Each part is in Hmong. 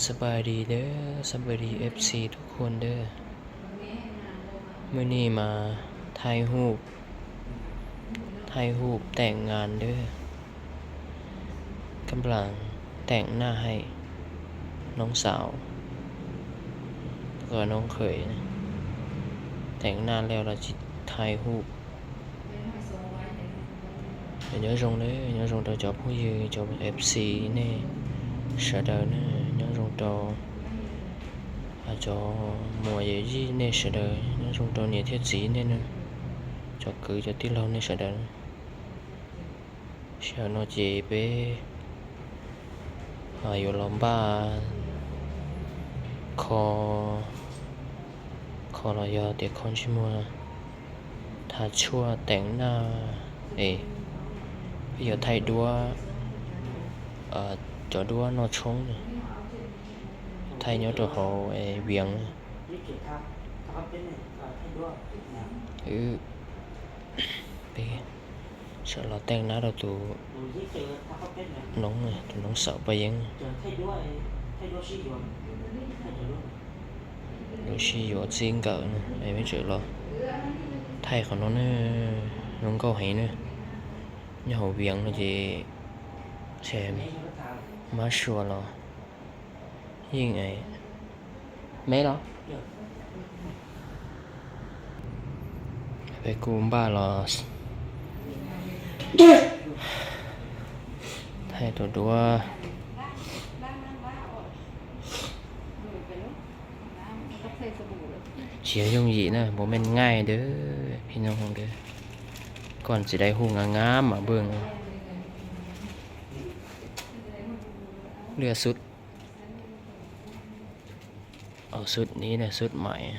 สบายดีเด้อ สบายดี เอฟซี ทุกคนเด้อ มื้อนี้มาถ่ายรูป ถ่ายรูปแต่งงานเด้อ กำลังแต่งหน้าให้น้องสาว แล้วก็น้องเขยนะ แต่งหน้าแล้วเราจะถ่ายรูป Nyob zoo, nyob zoo rau cov phooj ywg, cov F C nej sawv daws na, nyob zoo rau cov muam yawm yij nej sawv daws, nyob zoo rau niam thiab txiv nej na, cov kwv cov tij laug nej sawv daws. Sij hawm no ces peb yuav los npaj kho, kho los yog tias kho ntsej muag, thav tshuaj teem naj es peb yuav thaij duab, cov duab noj tshoob, thaij nyob rau hauv vias. Peb sawv los teej nab rau tus noov, tus noov xaum paj yeeb, lub sij yuav txij nkawm no es peb tseem los thaij qhov no na, zoo nkauj heev na. Nyob hauv vias no ces mab sua los yeej me los. Peb kuj npaj los thaij tus duab. Tsis yog yooj yim na, บ่แม่นง่าย เด้อ พี่น้อง เด้อ. Còn chỉ đây hu ngán ngán mà bưng. Lưa sút. Ổ sút ní là sút mày.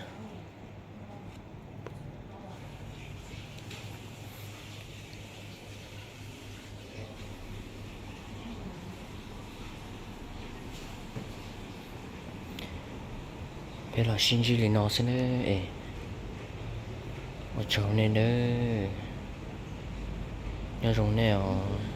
Peb los sib ntsib li no xwb nawb es, ua tsaug nej nawb, nyob zoo nej os.